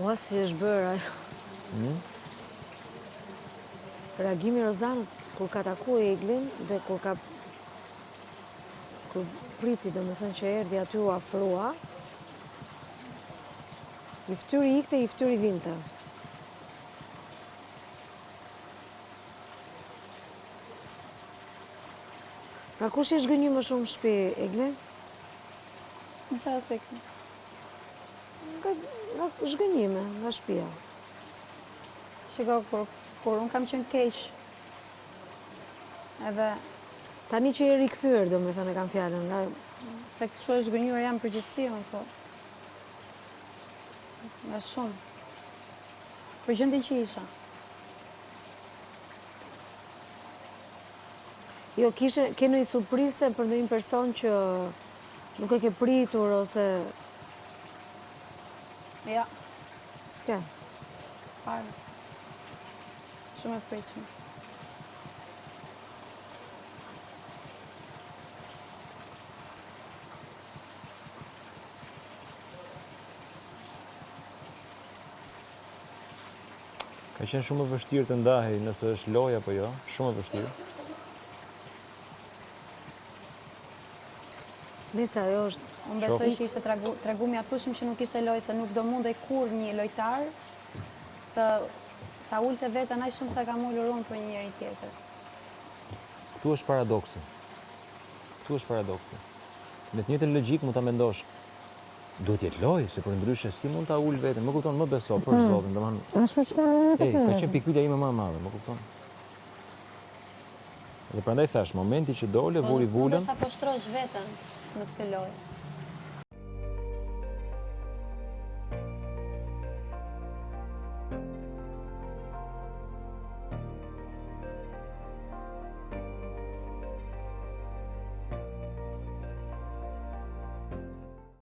Ua, si është bërë ajo. Hmm? Reagimi i Rozanës kur ka taku Eglin dhe kur ka kur priti, domethënë që erdhi aty u afrua, një fytyrë i ikte, një fytyrë i vinte. Nga kush je zhgënjy më shumë në shpi, Egli? Në çfarë aspekti? Nga, nga zhgënjime, nga shpia. Shiko, kur, kur unë kam qenë keq, edhe... Tani që je rikthyer, domethënë e kam fjalën, nga... Se kështu e zhgënjyer jam përgjithësi, unë, po... Nga shumë. Për gjendjen që isha. Jo, kishe, ke ndonjë surprizë për ndonjë person që nuk e ke pritur ose... Ja. S'ke. Fare. Shumë e pritshme. Ka qenë shumë e vështirë të ndahej nëse është lojë apo jo, shumë e vështirë. Nëse ajo është... Unë besoj që ishte tregu, tregu mjaftueshëm që nuk ishte lojë, se nuk do mundej kurrë një lojtar të ta ulte veten aq shumë sa kam ulur unë për një njeri tjetër. Këtu është paradoksi. Këtu është paradoksi. Me të njëjtën logjikë mund ta mendosh, Duhet të jetë lojë, se përndryshe si mund ta ul veten, më kupton, më beso për hmm. Zotin, domethënë. Ashtu shkon në të. Ka qenë pikëpyetja ime më e madhe, më kupton. Dhe prandaj thash, momenti që dole, po, vuri vulën. Nuk ta poshtrosh veten në këtë lojë.